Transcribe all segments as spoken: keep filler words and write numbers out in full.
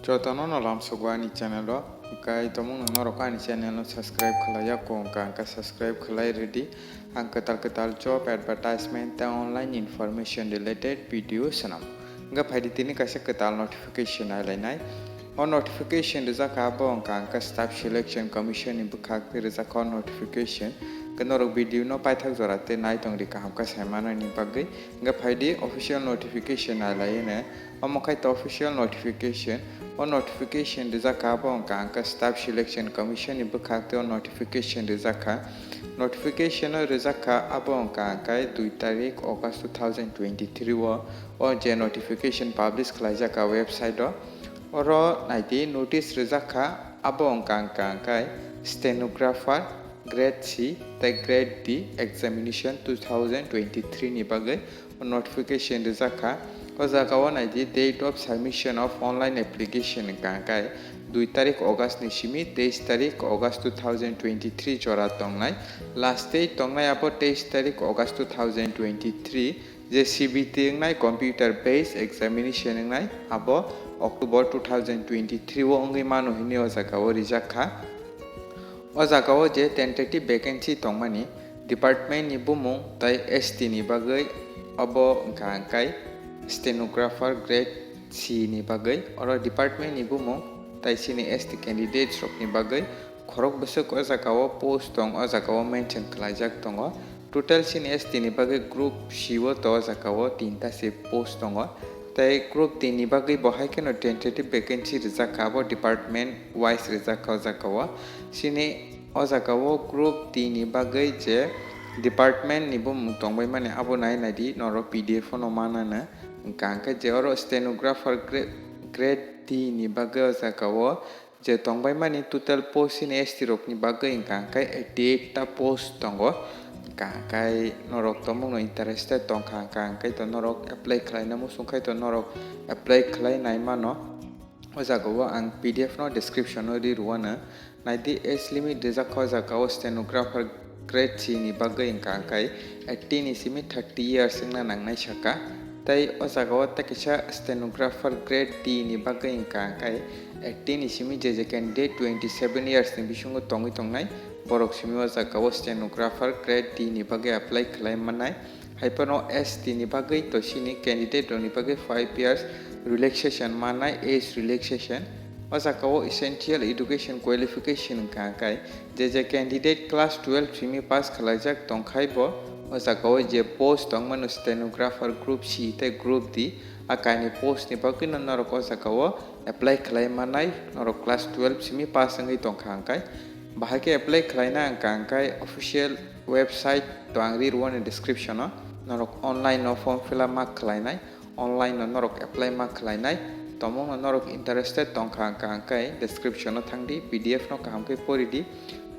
Jotono no lamsogo ani channel o, hwnkhe tomung no norok ani channel no subscribe khlai ya kho wngkha, hwnkhe subscribe khlai rwdi. Ang kwtal kwtal job advertisement tei online information related video swnam. Hwnkhe phaidi tini kaisa kwtal notification nailainai. O notification rijak kha abo wngkha hwnkhe Staff Selection Commission ni bwkhak twi rijak kha o notification. Hwnkhe norok video no paithak jora tei naitong ri kaham khe saimanani bagwi. Hwnkhe phaidi official notification nailaino. Omo khai to official notification. O notification rijak kha abo wngkha hwnkhe Staff Selection Commission ni bwkhak tei o notification rijak kha. Notification o rijak kha abo wngkha hwnkhe dui tarik August two thousand twenty-three o, o je notification publish khlaijak kha website o. Oro naidi notice rijak kha abo wngkha hwnkha hwnkhe stenographer grade C tei grade D examination two thousand twenty-three ni bagwi notification rijak kha. O jaga o naidi date of submission of online application hwnkha hwnkhe dui tarik August ni simi teis tarik August two thousand twenty-three jora tongnai. Last date tongnai abo teis tarik August two thousand twenty-three, je C B T wngnai computer based examination wngnai abo October two thousand twenty-three o wngwi mano hinwi o jaga o rijak kha. O jaga o je tentative vacancy tongmani department ni bumung tai S T ni bagwi obo wngkha hwnkhe stenographer grade C ni bagwi, oro department ni bumung tai chini S T candidates rok ni bagwi khorok bwswk o jaga o post tong o jaga o mention khlaijak tongo. Total chini S T ni bagwi group C o to o jaga o tinta se post tongo. Tei group D ni bagwi bo hai kheno tentative vacancy rijak kha, abo department wise rijak kha o jaga o. Chini o jaga o group D ni bagwi je department ni bumung tongbai mani abo nai naidi norok P D F o no manano. Hwnkha hwnkhe je oro stenographer gra-, grade D ni bagwi o jaga o je tongbai mani total post chini S T rok ni bagwi hwnkha hwnkhe eighty eight ta post tongo. Hwnkha hwnkhe norok tomung no interested tongkha hwnkha hwnkhe to norok apply khlaina muchung khai to norok apply khlai nai mano. O jaga o ang P D F no description o ri rwano. Naidi age limit rijak kha o jaga o stenographer grade C ni bagwi hwnkha hwnkhe eighteen ni simi thirty years wngna nangnai saka. Tei o jaga o tei kaisa stenographer grade D ni bagwi hwnkha hwnkhe eighteen ni simi je je candidate twenty seven years ni bisingo tongwi tongnai borok simi o jaga o stenographer grade D ni bagwi apply khlai mannai. Hai phano S T ni bagwi to chini candidate rokni bagwi five years relaxation mannai, age relaxation. O jaga o essential education qualification hwnkha hwnkhe je je candidate class twelve simi pass khlaijak tongkhai bo o jaga o je post tongmano stenographer group C tei group D, a kainwi post ni bagwi no norok o jaga o apply khlai mannai, norok class twelve simi pass wngwi tongkha hwnkhe. Bahai khe apply khlaina hwnkha hwnkhe official website to ang ri rwani description o, norok online no form fill up ma khlainai, online no norok apply ma khlainai. Tomung no norok interested tongkha hwnkha hwnkhe description o thangdi, P D F no kaham khe poridi.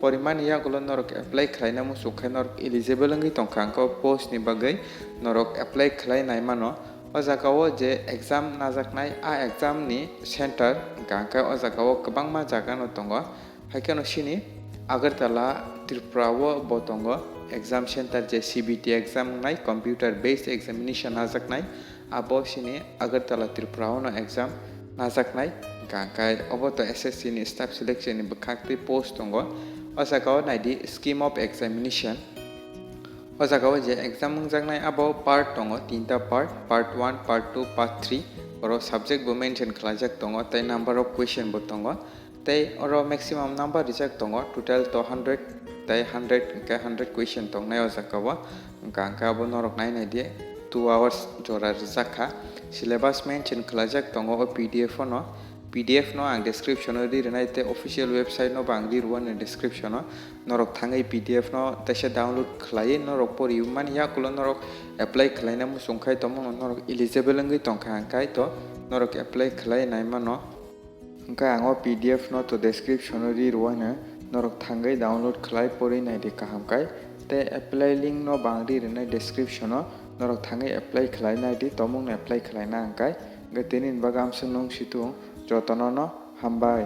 Porimani yagulo norok apply khlaina muchung khe norok eligible wngwi tongkha hwnkhe o post ni bagwi norok apply khlai nai mano. O jaga o je exam najaknai, a exam ni center hwnkha hwnkhe o jaga o kwbangma jaga no tongo. Hai kheno chini Agartala, Tripura o bo tongo exam center, je C B T exam wngnai, computer based examination najaknai, abo chini Agartala, Tripura o no exam najaknai. Hwnkha hwnkhe obo to S S C ni staff selection ni bwkhak twi post tongo. O jaga o naidi scheme of examination. O jaga o je exam wngjaknai abo part tongo, tinta part, part one, part two, part three. Oro subject bo mention khlaijak tongo tei number of question bo tongo. Tei oro maximum number rijak tongo, total to hundred tei hundred hwnkhe hundred question tongnai o jaga o. Hwnkha hwnkhe abo norok nai nai di, two hours jora rijak kha. Syllabus mention khlaijak tongo o P D F o no. P D F no ang description o ri rwnai tei official website no bo ang ri rwani description o. Norok thangwi P D F no teisa download khlaiwi norok pori mani yakulo norok apply khlaina muchung khai tongmano norok eligible wngwi tongkha hwnkhe to norok apply khlai nai mano. Hwnkhe ang o P D F no to description o ri rwano, norok thangwi download khlai pori nai di kaham khai. Tei apply link no bo ang ri rwnai description o, norok thangwi apply khlai nai di, tomung no apply khlai na hwnkhe. Hwnkhe tini ni bagwi amswk nung situng, jotono no hambai.